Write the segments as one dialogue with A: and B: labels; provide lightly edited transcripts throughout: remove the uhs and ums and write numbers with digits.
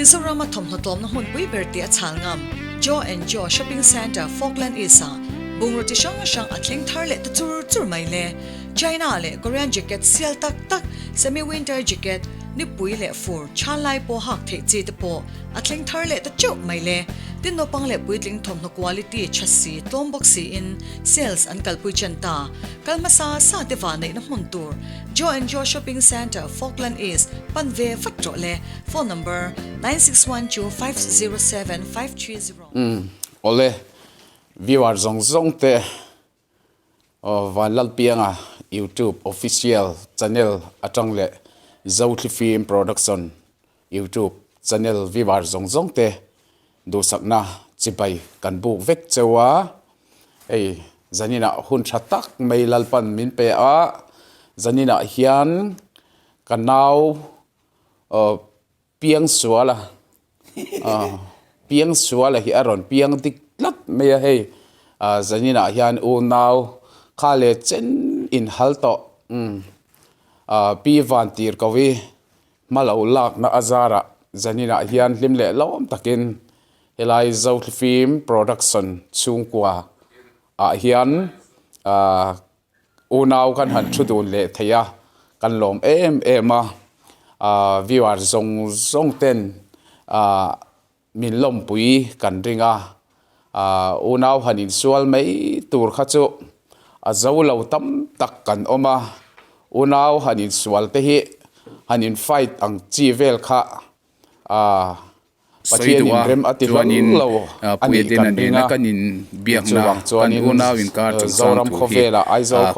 A: Mizorama thawmhnaw tlawmna hmunpui ber tih a chhal ngam Joe and Joe Shopping Centre, Falkland East-ah bungraw chi hrang hrang a thleng thar leh ta chur chur mai le. China leh Korean jacket sial tak tak, semi-winter jacket, nipui leh fur chhan lai pawh hak theih chi te pawh a thleng thar leh ta teuh mai le. Tin naupang leh puitling thawmhnaw quality tha si tlawm bawk siin sales an kalpui chen ta. Kal hmasa sa te vahneihna hmun tur Joe and Joe Shopping Centre, Falkland East, pan ve vat rawh le. Phone number, 9612507530.
B: Umm awle viewer zawng zawng te aw Vanlalpianga youtube official channel atang leh Zothlifim production youtube channel viewer zawng zawng te duhsakna chibai kan buk vek cheu a hei zaninah hun tha tak mai Lalpan min pe a zaninah hian ka nau Aw piang sual a aw piang sual a hi a rawn piang dik tlat mai a hei ah zanin ah hian unau kha leh chen in hal tawh umm ah pi van tir ko hi hma lo lakna a zarah zanin ah hian hlim leh lawm takin helai Zohlifim production chhungkua ah hian ah. Unau kan han thu dun leh thei a, kan lawm em em a, ah viewer zawng zawng ten ah min lawmpui kan ring a, ah unau han insual mai tur kha chu a zo lo tam tak kan awm a, unau han insual te hi han in fight ang chi vel kha ah.
C: Sawi duh a, chuanin Puia te na nena kan inbiakna, kan unau inkar chungchang thu hi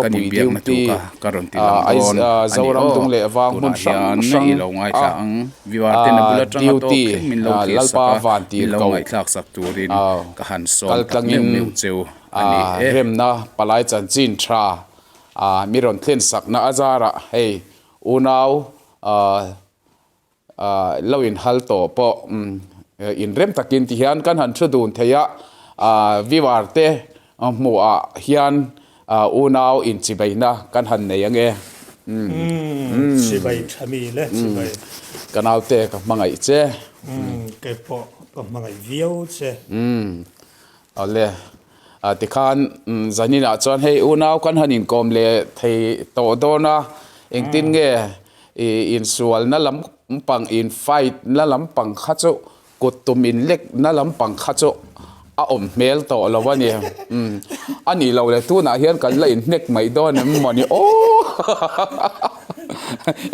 C: kan inbiakna thu kha ka rawn ti lang dawn a ni aw. Tunah hian i lo ngaithla ang, viewer ten a bul atanga tawk thleng min lo thlir sak a, min lo ngaihthlak sak turin ka han sawm tak meuh meuh cheu a ni e.
B: Remna palai chanchin tha mi rawn thlen sakna a zarah hei unau Ah lo in hal tawh pawh in rem takin ti hian kan han thu dun thei a, ah viewer te hmuh ah hian ah unau in chibaina kan han nei ange.
D: Umm chibai tha mi le chibai.
B: Ka naute ka hmangaih che.
D: Umm kei pawh ka hmangaih viau che.
B: Umm awle ah tikhan zanin ah chuan hei unau kan han inkawm leh thei tawh dawn a engtin nge I insualna lampang, in fight na lampang kha chu kut tum in lek na lampang kha chu a awm hmel tawh lo a ni. Umm a nih loh le tunah hian kan la inhnek mai dawn em maw ni aw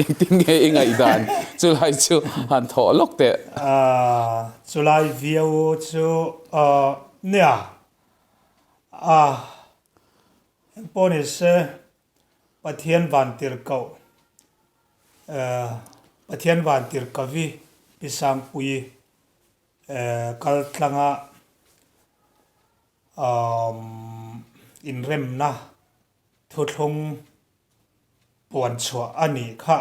B: engtin nge i ngaihdan chulai chu han thawh lawk teh.
D: Aaa chulai viau chu nia a engpawh ni se Pathian vantirhkoh Pathian vantirhkovi Pi Sangpuii kal tlanga inremna thuthlung puan chhuah a nih kha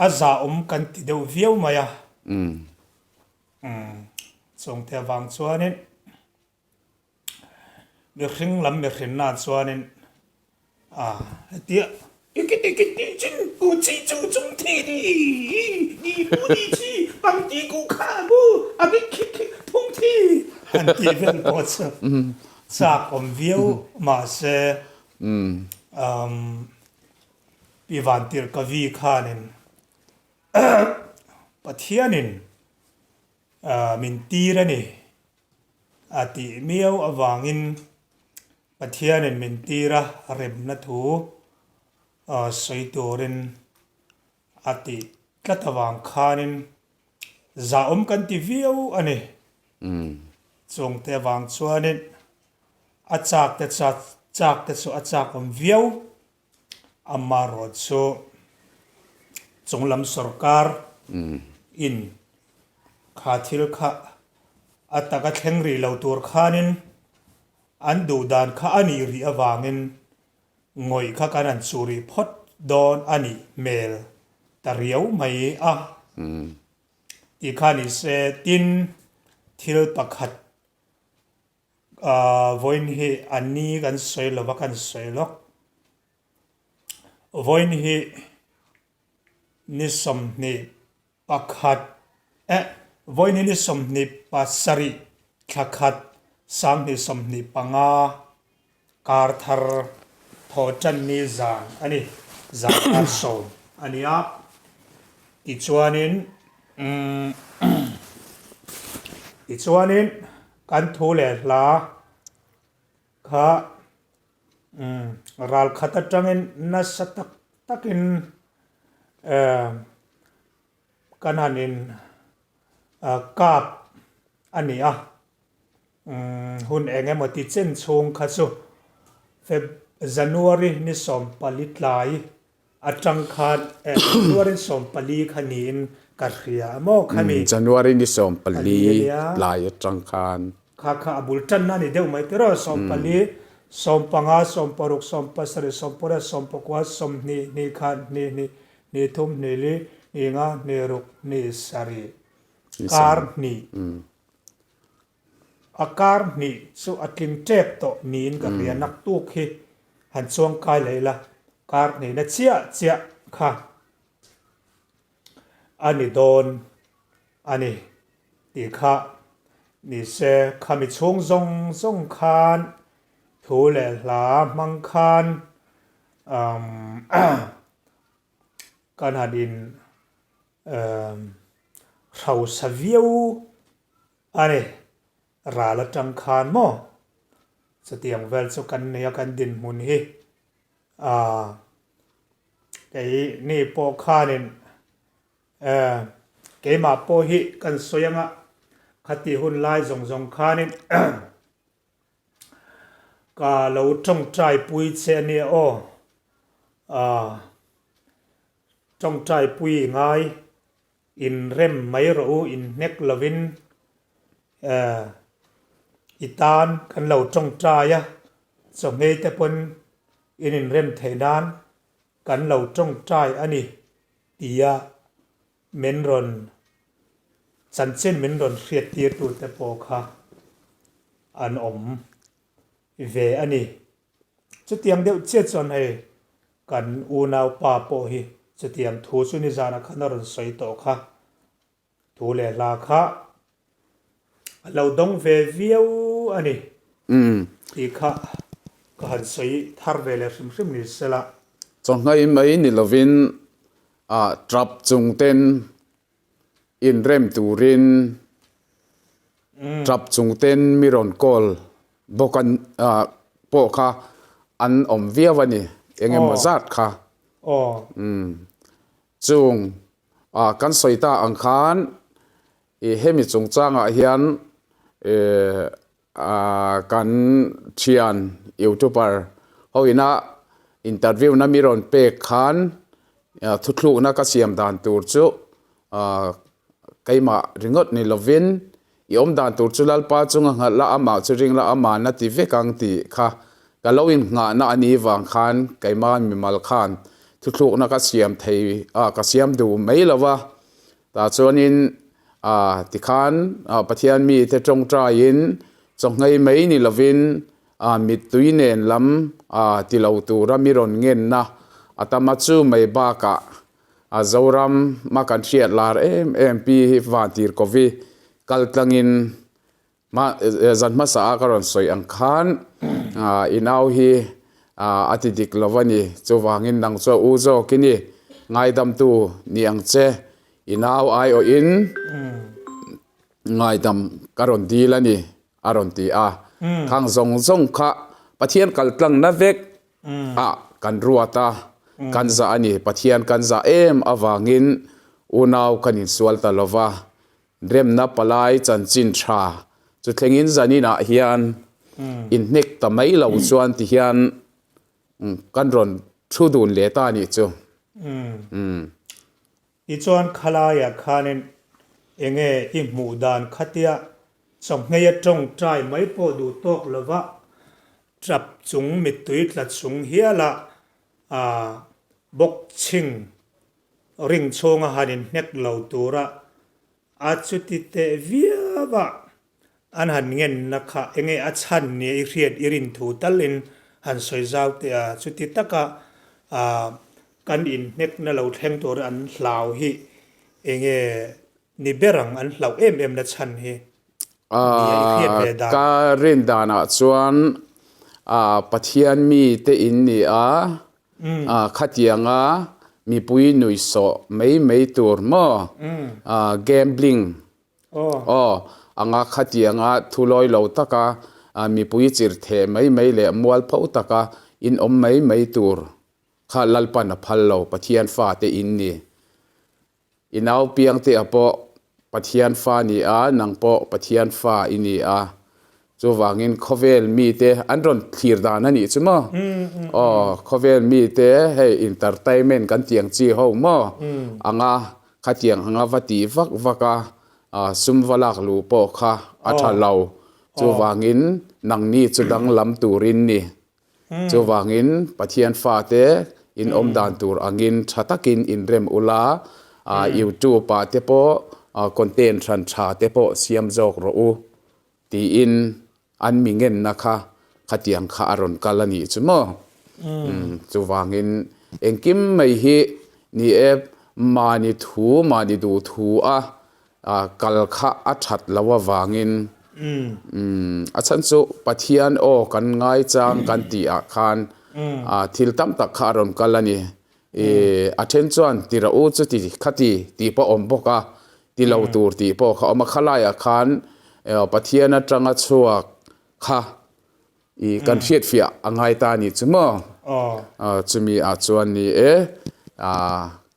D: a zahawm kan ti deuh viau mai a. Chungte avang chuanin. Mihring lam mihrinna chuanin a hetia han tih vel pawh chu chak awm viau mahse Pi Vantirhkavi khanin Pathianin min tir a ni. A tih miau avangin Pathianin min tir a remna thu sawi turin a tih tlat avang khanin zahawm kan ti viau a ni. Chungte avang chuanin a chak te chak te chu a chak awm viau. Amaherawhchu chu chunglam sorkar in kha thil kha a taka thleng rih lo tur khanin an duh dan kha a nih rih avangin ngawih kha kan han chuh rih phawt dawn a nih hmel ta riau mai a tih kha ni se tin thil pakhat Vawiin hi a ni kan sawi lo va kan sawi lawk. Vawiin hi ni 25. Pakhat, eh, vawiin ni 27 thla khat 2025 kar thar thaw tan ni zan a ni, zan kar sawm a ni a. Tichuanin, umm, tichuanin kan thu leh hla kha, umm, ral khat atangin nasa tak takin, eh, Kan han in kap a ni a, hun eng emaw ti chen chhung kha chu Feb January ni 14 tlai atang khan eh January ni 14 kha niin ka hria a maw khami
B: January ni 14 tlai atang khan.
D: Kha kha a bul tanna a ni deuh mai tiraw, 14, 15, 16, 17, 18, 19, 20, hnih khat, hnih hnih, Hnih thum, hnih li, hnih nga, hnih ruk, hnih sarih, kar hnih. A kar hnih chu a tling tep tawh niin ka hria, naktuk hi han chuang kai leh ila, kar hnihna chiah chiah kha a ni dawn a ni tih kha ni se, khami chhung zawng zawng khan thu leh hla hmang khan umm Kan han in hrosa viau a ni, ral atang khan maw chutiang vel chu kan nei a kan dinhmun hi ah kei ni pawh khanin keimah pawh hi kan sawi anga khati hun lai zawng zawng khanin Ka lo tawngtai pui che a nia aw. Aaa tawngtai pui i ngai, in rem mai rawh u, in hnek lovin eh i tan kan lo tawngtai a, chawhmei te pawn in inrem theih nan kan lo tawngtai a ni tia Min rawn chanchin min rawn hriat tir tu te pawh kha an awm ve a ni. Chutiang deuh chiah chuan hei kan unau pa pawh hi chutiang thu chu nizanah khan a rawn sawi tawh kha. Thu leh hla kha a lo dawng ve viau a ni tih kha ka han sawi thar ve leh hrim hrim ni sela.
B: Chawhmeh mai ni lovin ah tap chung ten inrem turin tap chung ten mi rawn call bawk an ah pawh kha an awm viau a ni eng emaw zat kha chung ah kan sawi ta ang khan ih hemi chungchangah hian eh Ahh kan thian youtuber ho ina interview na mi rawn pek khan thuthlukna ka siam dan tur chu ahh keimah ringawt ni lovin i awm dan tur chu Lalpa chunga nghalh la amah chu ring la aman a ti vek ang tih kha ka lo innghahna a nih vang khan keimah mimal khan thuthlukna ka siam thei ah ka siam duh mai lo va. Tah chuanin ah tikhan ah Pathian mite tawngtaiin chawhngei mai ni lovin ah mittui nen lam ah ti lo tura mi rawn ngenna a tam a chu mai bakah ah Zoram a kan hriat lar em em pi hi Vantirhkovi kal tlangin Mah zan hmasa a ka rawn sawi ang khan i nau hi a ti dik lo a ni. Chuvangin nang chu a u zawk i ni. Ngaidamtu ni ang che. I nau aiawhin ngaidam ka rawn dil a ni a rawn ti a. Khang zawng zawng kha Pathian kaltlangna vek ah kan ruat a, kan zah a ni. Pathian kan zah em avangin unau kan insual ta lo va. Remna palai chanchin tha chu thlengin zaninah hian inhnek ta mai lo chuan ti hian kan rawn thu dun leh ta a nih chu.
D: Tichuan khalaiah khanin enge i hmuh dan khatia chawhmei a tawngtai mai pawh duh tawk lova tap chung mittui tla chung hiala bawkchhing Ring chhunga han inhnek lo tura a chuti teh viau a, an han ngenna kha enge a chhan nia i hriat i rin thu talin han sawi zau teh a, chuti taka kan inhnekna lo thleng tura an hlau hi Enge ni ber ang an hlauh em em na chhan hi nia i hriat ve dan.
B: Ka rin danah chuan Pathian mi te in ni a, khatianga mipui nuihsawh mai mai tur maw gambling aw anga khatianga thulawi lo taka mipui chirhtheh mai mai leh mualpho taka in awm mai mai tur Kha Lalpan a phal lo, Pathian fa te in ni. I nau piang te ah pawh Pathian fa ni a, nang pawh Pathian fa i ni a. Chuvangin khawvel mi te an rawn thlir dan a nih chu maw? Aw, khawvel mi te hei entertainment kan tih ang chi ho maw? Anga khatiang anga va tih vak vak a, sum va lak luh pawh kha a tha lo. Chuvangin nangni chu danglam turin ni. Chuvangin Pathian fate in awm dan tur angin tha takin inrem ula, YouTube ah te pawh content hran tha te pawh siam zawk rawh u tiin an mi ngenna kha khatiang kha a rawn kal a nih chu maw. Chuvangin engkim mai hi ni e mahni thu mahni duh thu a kal kha a that lo avangin a chhan chu Pathian aw kan ngaichang kan tih ah khan thil tam tak kha a rawn kal a ni. A then chuan ti rawh u chuti khati tih pawh a awm bawk a, ti lo tur tih pawh kha a awm a. Khalaiah khan Pathian atanga chhuak kha I kan hriatfiah a ngai ta a nih chu maw? Chumi ah chuan ni e,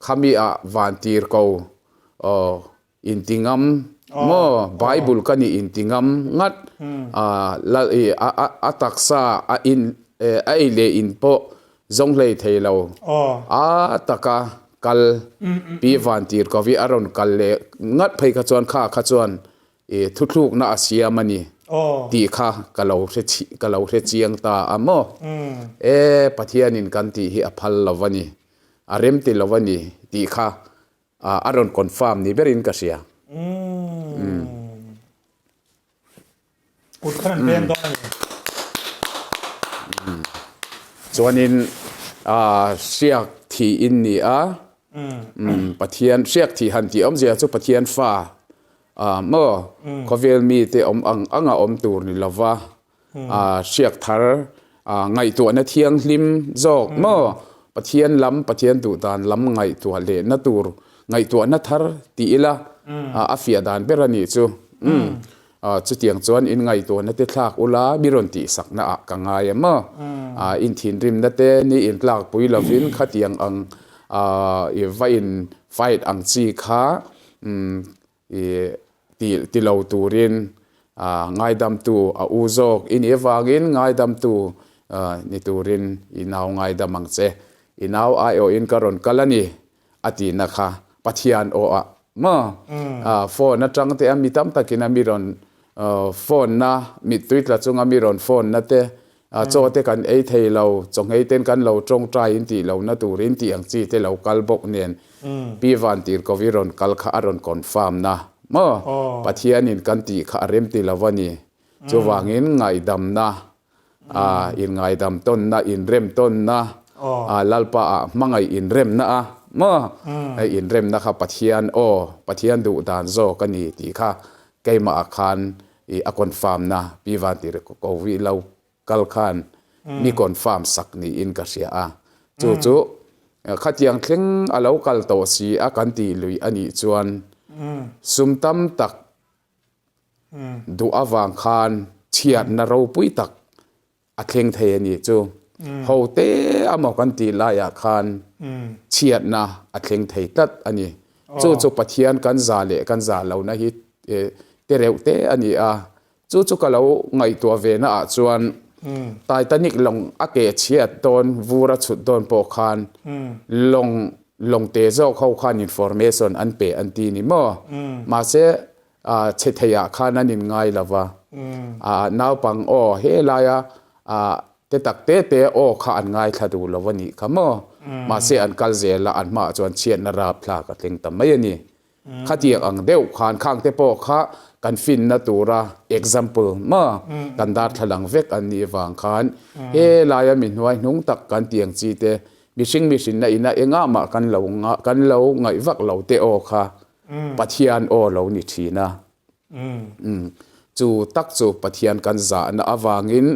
B: khami ah vantir ko inti ngam maw? Bible ka nih inti ngam ngat a taksa a in a ei leh in pawh zawng hlei thei lo a taka kal pi vantir ko hi a rawn kal leh ngat phei kha chuan kha kha chuan I thuthlukna a siam a ni tih kha ka lo hre ka lo hre chiang ta a maw? E, Pathianin kan tih hi a phal lo a ni, a rem ti lo a ni tih kha a rawn confirm ni berin ka hria.
D: Kut khan an peng dawn a ni.
B: Chuanin hriak thih in ni a, Pathian hriak thih han tih awmzia chu Pathian fa A maw? Khawvel mite awm ang anga awm tur ni lova, a hriak thar, a ngaihtuahna thianghlim zawk maw? Pathian lam, Pathian duh dan lam ngaihtuah lehna tur, ngaihtuahna thar ti ila, a fiah dan ber a nih chu. Umm, chutiang chuan in ngaihtuahna te thlak ula, mi rawn tihsakna ah ka ngai a maw? A in thinrimna te ni in tlakpui lovin khatiang ang, i va in fight ang chi kha, umm, I ti ti lo turin ngaidamtu a u zawk i nih avangin ngaidamtu ni turin i nau ngaidam ang che. I nau aiawhin ka rawn kal a ni a tihna kha Pathian aw ah maw phone atang te a mi tam takin a mi rawn phone na mittui tla chunga mi rawn phone na te Chaw te kan ei thei lo, chawnghei ten kan lo tawngtai in tih lohna tur in tih ang chi te lo kal bawk nen Pi Vantirhkovi rawn kal kha a rawn confirm na maw? Pathian in kan tih kha a rem ti lo a ni. Chuvangin ngaihdamna, in ngaidam tawnna, inrem tawnna, Lalpa ah hmangaih inremna a maw? Hei inremna kha Pathian aw, Pathian duh dan zawk a ni tih kha keimah ah khan I a confirm na Pi Vantirhkovi lo kal khan mi confirm sak niin ka hria a. Chu chu khatiang thleng a lo kal tawh si a kan tih lui a nih chuan sum tam tak duh avang khan chhiatna ropui tak A thleng thei a nih chu. Ho te amaw kan tih laiah khan chhiatna a thleng thei tlat a ni. Chu chu Pathian kan za leh kan za lohna hi te reuh te a ni a. Chu chu ka lo ngaihtuah ve naah chuan Titanic lawng a keh chhiat dawn, vur a chhut dawn pawh khan lawng lawng te zawk ho khan information an pe an ti ni maw? Mahse Chhe theiah khan an inngai lo va, naupang aw he laia te tak te te aw kha an ngaithla duh lo a nih kha maw? Mahse an kal zel a, an hmaah chuan chhiatna rapthlak a thleng ta mai a ni. Khatiang ang deuh khan khang te pawh kha kan finna tura example maw kan darthlalang vek an nih vang khan he laia mi hnuai hnung tak kan tiang chi te mihring mihrinna ina engah mah kan lo ngaih vak lo te aw kha. Pathian aw lo ni thin a. Chu tak chu Pathian kan zahna avangin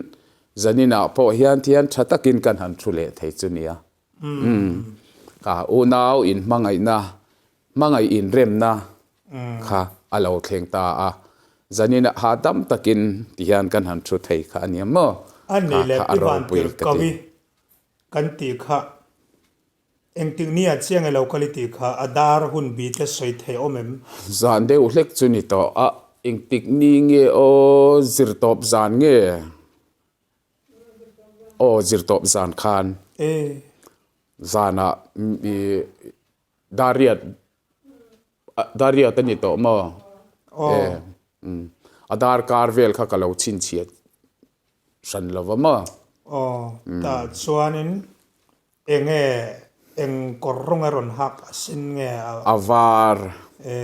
B: zaninah pawh hian thian tha takin kan han thu leh thei chu nia. Ka unau inhmangaihna, hmangaih inremna kha a lo thleng ta a. Zaninah hahdam takin tihian kan han thu thei kha a nia maw?
D: A nih leh
B: Kha kha a
D: Pi
B: ropui
D: Vantirh
B: ka ti.
D: Kawi kan tih kha Engtik ni ah chiang e lo kal i tih kha a dar hun bi te sawi theih awm em?
B: Zan deuh hlek chu ni tawh a, engtik ni nge aw zirtawp zan nge? Aw zirtawp zan khan.
D: E.
B: Zanah i dariat dariat a ni tawh maw?
D: Aw.
B: E a darkar vel kha ka lo chhinchhiat hran lo va maw?
D: Aw, tah chuanin Enge eng kawr rawng a rawn hak a sen nge a.
B: A var.
D: E.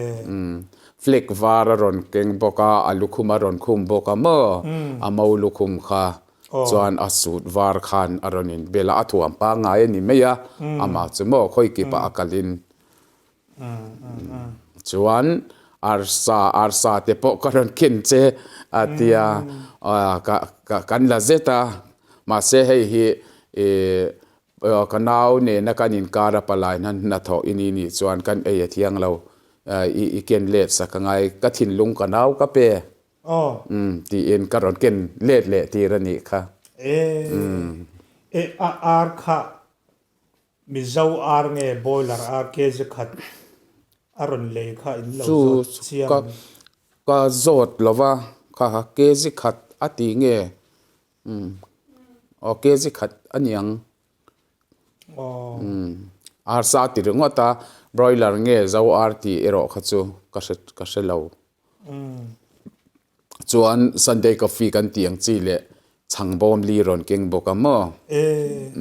B: Flag var a rawn keng bawk a, a lukhum a rawn khum bawk a maw? A mo lukhum kha chuan a suit var khan a rawn inbel a, a thuam pangngai a ni mai a, amah chu maw khawi kipah a kalin. Chuan arsa arsa te pawh ka rawn khen che a tia ka ka kan la zet a mahse hei hi ih ka nau nena kan inkar a palai hna hnathawh i ni nih chuan kan ei a thiang lo i i ken let sak angai ka thinlung ka nau ka pe tiin ka rawn ken let leh tir a nih kha.
D: E e a ar kha Mizo ar nge boiler ar kg khat a rawn lei kha in lo zawt chiang
B: Chu ka zawt lo va, kha kha kg khat a ti nge umm aw kg khat a niang umm arsa a ti ringawt a broiler nge zo ar tih erawh kha chu ka hre ka hre lo. Chuan Sunday coffee kan tih ang chi leh chhang bawm li rawn keng bawk a maw?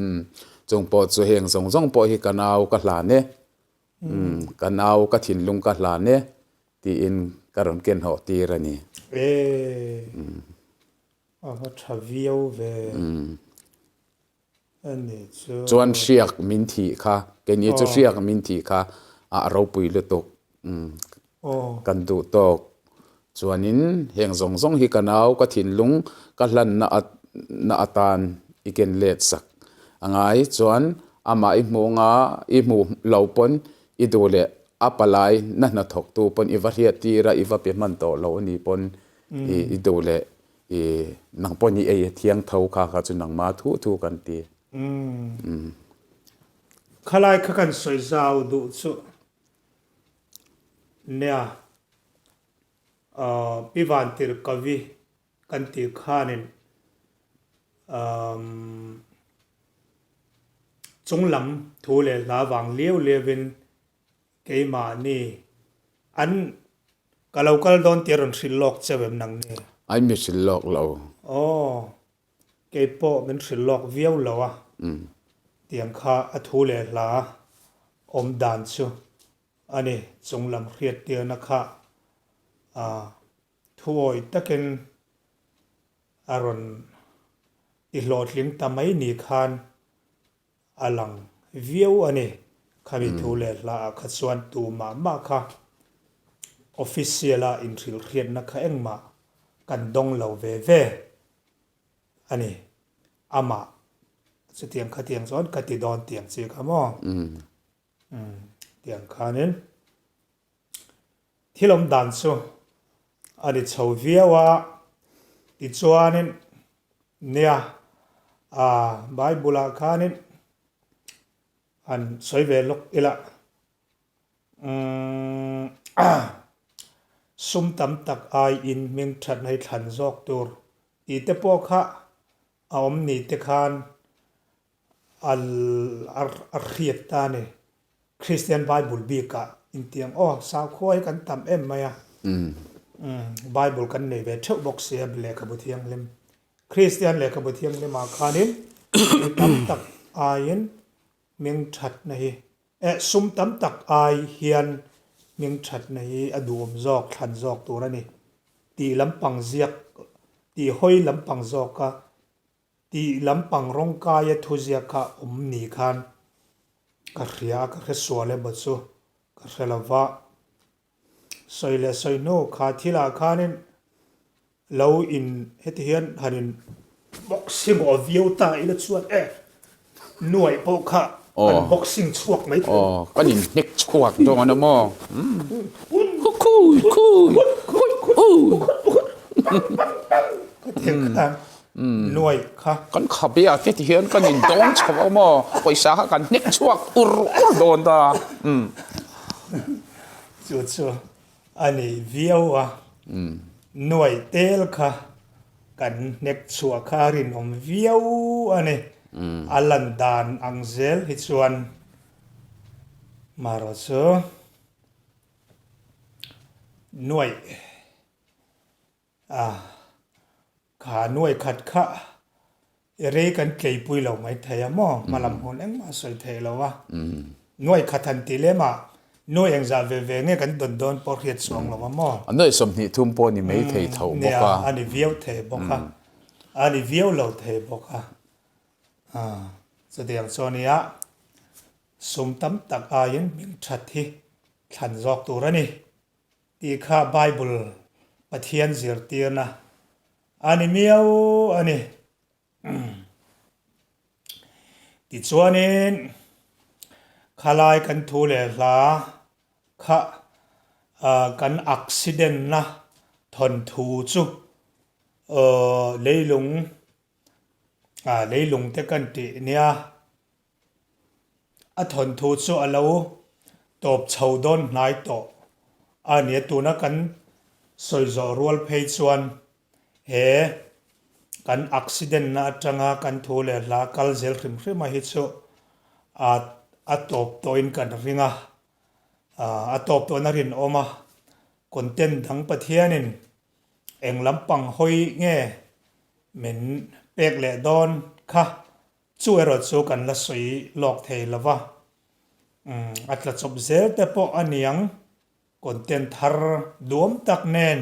B: Umm chung pawh chu heng zawng zawng pawh hi ka nau ka hlan e, umm ka nau ka thinlung ka hlan e tiin ka rawn ken hawh tir a ni.
D: A va tha viau ve.
B: Chuan hriak min thih kha, keini chu hriak min thih kha a ropui lutuk kan duh tawk. Chuanin heng zawng zawng hi ka nau ka thinlung ka hlanna na atan i ken let sak a ngai. Chuan amah i hmuh anga i hmuh lo pawn i duh leh a palai na hnathawktu pawn i va hriat tir a, i va pe hman tawh lo a nih pawn i duh leh I nang pawh ni ei a thiang tho kha kha chu nangma thu thu kan ti.
D: Umm. Khalai kha kan sawi zau duh chu nia Pi Vantir Kavi kan tih khanin umm chunglam thu leh hla vang liau liauin Keimahni an ka lo kal dawn tih a rawn hrilh lawk cheu em nang ni?
B: Ai mi hrilh lawk lo.
D: Aw, kei pawh min hrilh lawk viau lo a, tiang kha a thu leh hla awm dan chu a ni, chung lam hriat tirna kha thuawi takin a rawn ti hlawhtling ta mai ni khan A lang viau a ni. Khami thu leh hla ah kha chuan tu mah mah kha official a inhrilhhriatna kha engmah kan dawng lo ve ve a ni. Amah chutiang khatiang chuan ka ti dawn tiang chi kha maw? Umm tiang khanin thil awm dan chu a ni chho viau a, tichuanin nia ah Bible ah khanin han sawi ve lawk ila umm sum tam tak aiin hming thatna hi thlan zawk tur tih te pawh kha a awm ni te khan a hriat ta a ni. Kristian Bible bikah intiang aw sakhua hi kan tam em mai a. Bible kan nei ve theuh bawk sia lehkhabu thianghlim. Kristian lehkhabu thianghlimah khanin mi tam tak aiin hming thatna hi eh sum tam tak ai hian hming thatna hi a duhawm zawk thlan zawk tur a ni tih lampang ziak tih hawi lampang zawka Tih lampang rawngkaia thuziak kha awm ni khan ka hria a, ka hre sual emaw chu ka hre lo va. Sawi leh sawi hnu kha thilah khanin lo in heti hian han in boxing aw viau ta ila chuan e nuaih pawh kha kan boxing chhuak mai thei.
B: Aw kan in hnek chhuak dawn a maw? Khui khui khui khui.
D: Ka thil khan nuaih kha.
B: Kan khabe ah te ti hian kan in dawng chho a maw? Pawisa kha kan hnek chhuak ur ur dawn ta.
D: Chu chu a ni viau a, nuaih tel kha kan hnek chhuah kha a rinawm viau a ni. A lan dan ang zel hi chuan marawh chu nuaih A, kha nuai khat kha i rei kan tleipui lo mai thei a maw? Hma lam hun engmah sawi thei lo a. Nuai khat han ti lem a, nuai engzah ve ve nge kan dawn dawn pawh hriat chuang lo a maw?
B: A nuai 20 pawh a ni mai thei tho bawk a.
D: Nia, a ni viau thei bawk a, a ni viau lo thei bawk a. Chutiang chu a nia, sum tam tak aiin hming that hi thlan zawk tur a ni. Tih kha Bible Pathian zirtirna a ni miau a ni. Tichuanin khalai kan thu leh hla kha kan accident-na thawnthu chu leilung leilung te kan tih nia. A thawnthu chu a lo tawp chho dawn hnai tawh a nia. Tuna kan sawi zawh rual phei chuan he kan accident na atanga kan thu leh hla kal zel hrim hrim a hi chu a a tawp tawhin kan ring a, a tawp tawhna rinawm a, content dang Pathianin eng lampang hawi nge min pek leh dawn kha Chu erawh chu kan la sawi lawk thei lo va, a tla chawp zel te pawh a niang, content thar duam tak nen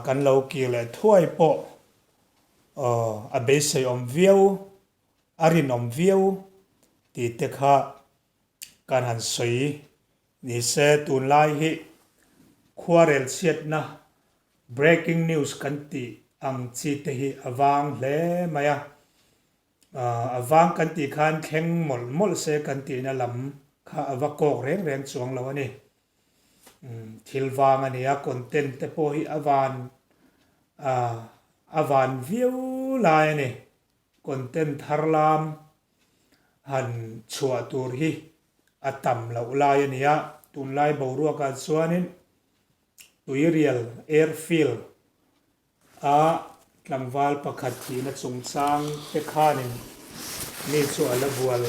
D: kan lo kir leh thuai pawh a beisei awm viau, a rinawm viau tih te kha kan han sawi ni se. Tunlai hi khuarel chhiatna Breaking news kan tih ang chi te hi a vang hle mai a, a vang kan tih khan thleng mawlh mawlh se kan tihna lam kha a va kawk reng reng chuang lo a ni. Thil vang a ni a, content te pawh hi a van a van viau lai a ni. Content thar lam han chhuah tur hi a tam loh lai a ni a, tunlai boruakah chuanin Tuirial Airfield a tlangval pakhat thihna chungchang te khanin mi chu a la bual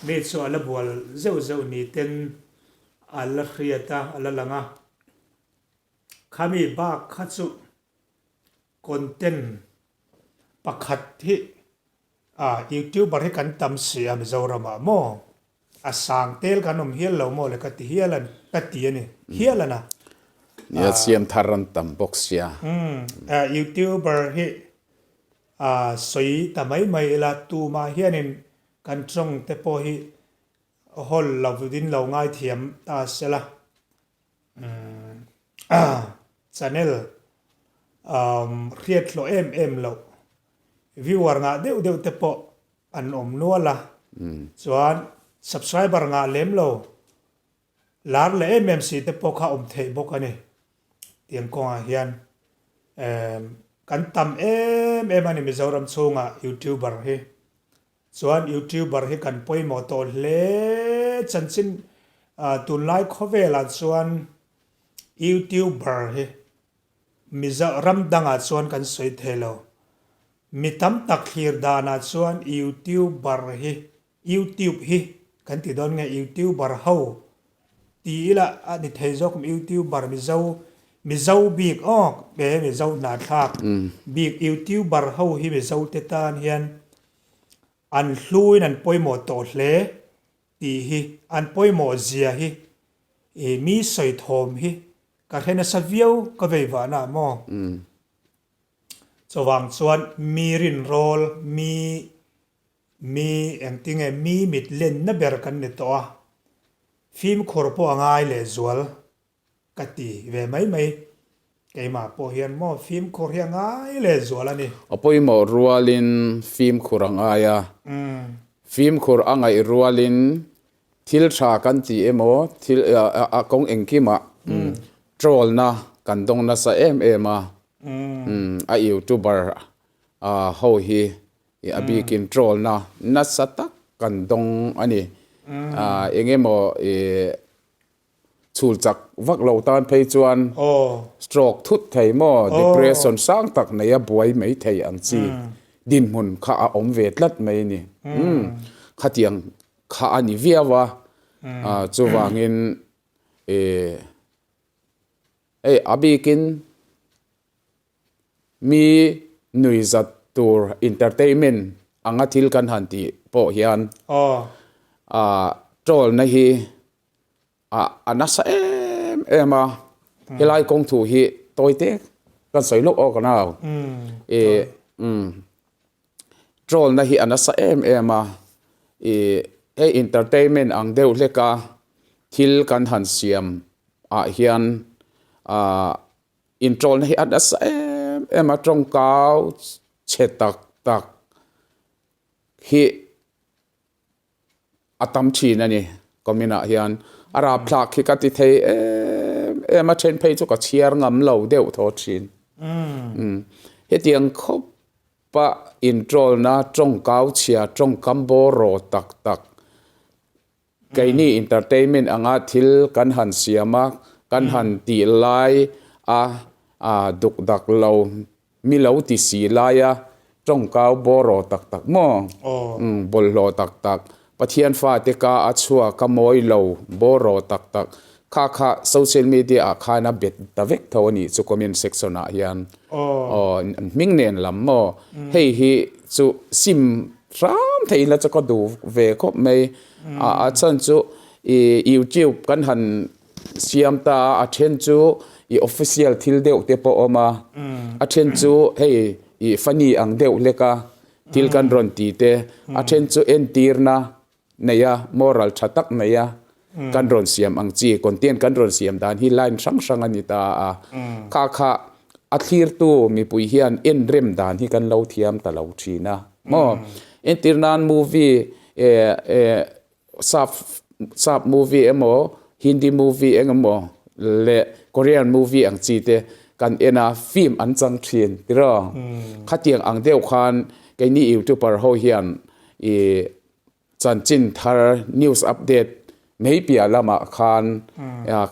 D: mi chu a la bual zeuh zeuh ni ten a la hriat a, a la lang a. Khami bak kha chu content pakhat hi a youtuber hi kan tam si a Mizoram ah maw a sang tel kan awm hial lo maw le ka ti hial a ka ti a ni hial a na.
B: Nia siam thar an tam bawk sia.
D: Umm youtuber hi a sawi ta mai mai ila tumah hianin kan tawng te pawh hi hawl lo in lo ngaithiam ta sela. Channel hriat hlawh em em loh viewer ngah deuh deuh te pawh an awm nual a, chuan subscriber ngah lem lo lar leh em em si te pawh kha awm theih bawk a ni. Tiang kawngah hian kan tam em em a ni Mizoram chhungah youtuber hi. Chuan youtuber hi kan pawimawh tawh hle chanchin tunlai khawvelah chuan youtuber hi Mizo ram dangah chuan kan sawi thei lo. Mi tam tak thlir danah chuan youtuber hi youtube hi kan ti dawn nge youtuber ho ti ila a ni thei zawk youtuber Mizo Mizo bik aw e Mizo hnahthlak bik youtuber ho hi Mizo te tan hian An hluin an pawimawh tawh hle tih hi, an pawimawh zia hi i mi sawi thawm hi ka hre nasa viau ka vei vahna ah maw? Chuvang chuan mi rinrawl, mi mi engtinge mi mit lenna ber kan ni tawh a, fimkhur pawh a ngai lehzual. Ka ti ve mai mai. Keimah pawh hian maw fimkhur hi a ngai leh zual a ni.
B: A pawimawh rualin fimkhur a ngai a. Fimkhur a ngaih rualin thil tha kan ti emaw thil a kawng engkimah troll-na kan dawng nasa em em a. A youtuber ho hi a bikin troll-na nasa tak kan dawng a ni. Eng emaw Chhul chak vak lo tan phei chuan stroke thut thei maw, depression sang tak nei a buai mai thei ang chi dinhmun kha a awm ve tlat mai a ni. Khatiang kha a ni viau a, chuvangin hei a bikin Mi nuihzat tur entertainment anga thil kan han tih pawh hian troll na hi a nasa em em a, helai kawng thu hi tawi te kan sawi lawk awk a nau. Troll na hi a nasa em em a, hei entertainment ang deuh hlek a thil kan han siam ah hian Inṭawlna hi a nasa em em a, tawngkau chhe tak tak hi a tam thin a ni comment ah hian. A rapthlak hi ka ti thei em em a, then phei chu ka chhiar ngam lo deuh thaw thin. Hetiang khawpa inṭawlna tawngkau chhia tawngkam bawraw tak tak Keini entertainment anga thil kan han siam a, kan han tih lai a, a duk dak lo, mi lo ti si lai a, tawngkau bawraw tak tak maw? Umm, bawlhhlawh tak tak, Pathian fate ka a chhuak a mawi lo, bawraw tak tak, kha kha social media ah khan a bet ta vek tho a nih chu comment section ah hian. Aw, hming nen lam maw? Hei hi chu sim hram thei ila chu ka duh ve khawp mai. A chhan chu i youtube kan han siam ta a, a then chu i official thil deuh te pawh a awm a, a then chu hei i funny ang deuh hlek a thil kan rawn ti te, a then chu entirna nei a, moral tha tak nei a kan rawn siam ang chi content kan rawn siam dan hi line hrang hrang a ni ta a, kha kha a thlirtu mipui hian en rem dan hi kan lo thiam ta lo thin a maw entir nan movie eh eh sap sap movie emaw hindi movie eng emaw leh korean movie ang chi te kan en a film an chang thin tiraw khatiang ang deuh khan keini youtuber ho hian ih Chanchin thar news update mai piah lamah khan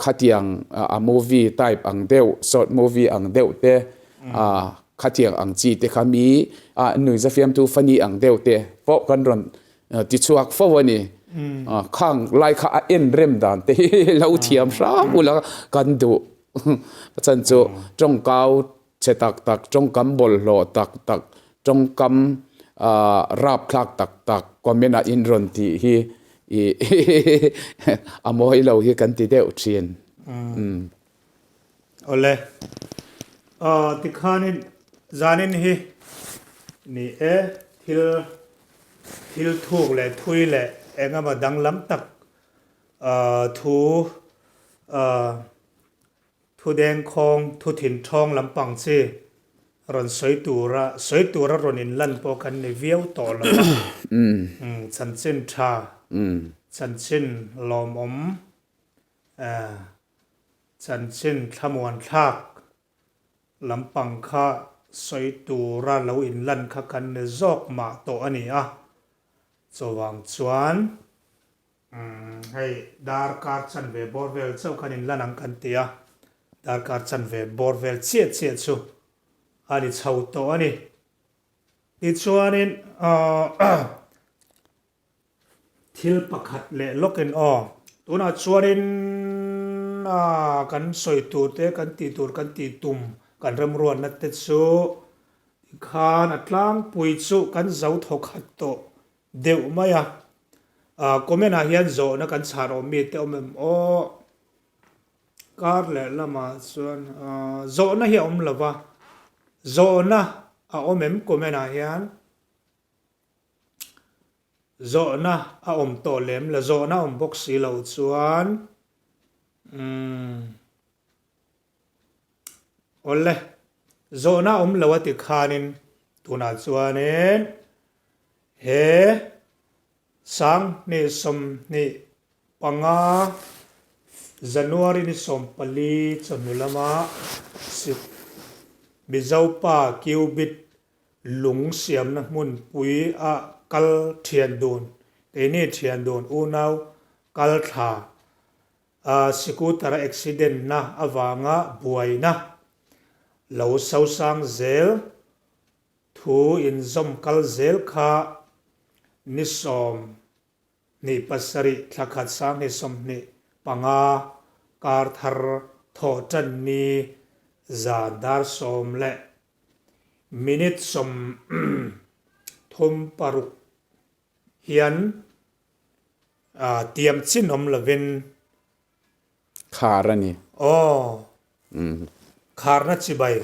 B: khatiang a movie type ang deuh short movie ang deuh te khatiang ang chi te kha mi nuihza fiamtu funny ang deuh te pawh kan rawn ti chhuak fo a ni. Khang lai kha a en rem dan te hi lo thiam hram ula kan duh. A chhan chu tawngkau Chhe tak tak, tawngkam bawlhhlawh tak tak, tawngkam rapthlak tak tak comment ah in rawn tih hi a mawi lo hi kan ti deuh thin.
D: Awle. Tikhanin zanin hi ni e, thil thil thuk leh thui leh engemaw danglam tak thu Thu dengkhawng, thu thinthawng lampang chi rawn sawi tura sawi tura rawn inlan pawh kan ni viau tawh lo a. Chanchin tha, chanchin lawmawm, chanchin thlamuan thlak lampang kha sawi tura lo inlan kha kan ni zawk mah tawh a ni a. Chuvang chuan. Umm hei darkar chanve bawr vel chauh khan in lan ang kan ti a, darkar chanve bawr vel chiah chiah chu a ni chho tawh a ni. Tichuanin ahh thil pakhat leh lawkin aw tunah chuanin ah kan sawi tur te kan tih tur kan tih tum kan remruatna te chu tikhan a tlangpui chu kan zo thawkhat tawh deuh mai a. Comment ah hian zawhna kan chhan awm mi te awm em aw. Kar leh lamah chuan zawhna hi a awm lo va, zawhna a awm em comment ah hian zawhna a awm tawh lem la, zawhna a awm bawk si lo chuan umm. Awle, zawhna awm lo a ti khanin tunah chuanin he 2025 January ni 14 chawhnu lama Mizopa Cubit lung siamna hmunpui a kal thian dun, keini thian dun unau kal thla a scooter a accident na avanga buaina lo sosang zel Thu inzawm kal zel kha ni 27 thla khat 2025 kar thar thawh tan ni zan dar sawm leh minute 36 hian tiam chin awm lovin
B: Khar a ni.
D: Aw. Kharna chibai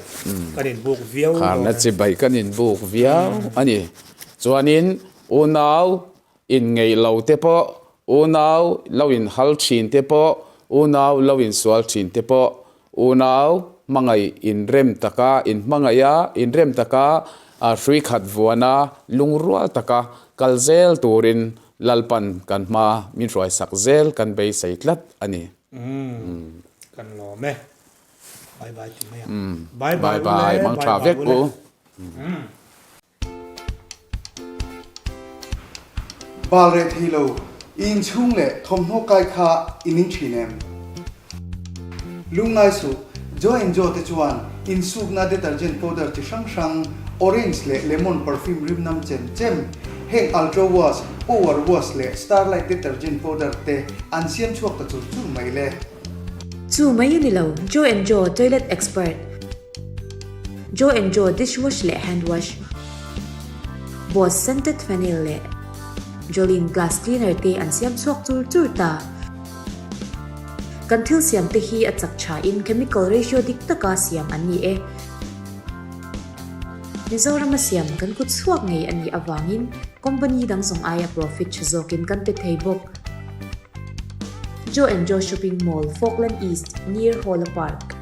D: kan inbuk viau dawn a ni.
B: Kharna chibai kan inbuk viau a ni. Chuanin unau inngeih lo te pawh, unau lo inhal thin te pawh, unau lo insual thin te pawh, unau hmangaih inrem taka, inhmangaih a, inrem taka hrui khat vuana lungrual taka kal zel turin Lalpan kan hma min hruaisak zel kan beisei tlat a ni.
D: Umm kan lawm e. Bye bye ti mai ang. Bye
B: bye ule, bye bye ule.
E: Bal reh thei lo, i inchhung leh thawmhnaw kai kha i ning thin em? Lungngai suh, Joe and Joe te chuan insukna detergent powder chi hrang hrang, orange leh lemon perfume rim nam chem chem, heng Ultra Wash, Power Wash leh Starlight detergent powder te an siam chhuak ta chur chur mai le.
F: Chu mai a ni lo, Joe and Joe toilet expert, Joe and Joe dishwash leh hand wash, Boss scented phenyl leh Jolene glass cleaner te an siam chhuak chur chur ta. Kan thil siam te hi a chak tha in chemical ratio dik taka siam an ni e. Mizorama siam kan kut chhuak ngei a nih avangin company dang zawng aia profit tha zawkin kan pe thei bawk. Joe and Joe Shopping Mall, Falkland East, near Hawla Park.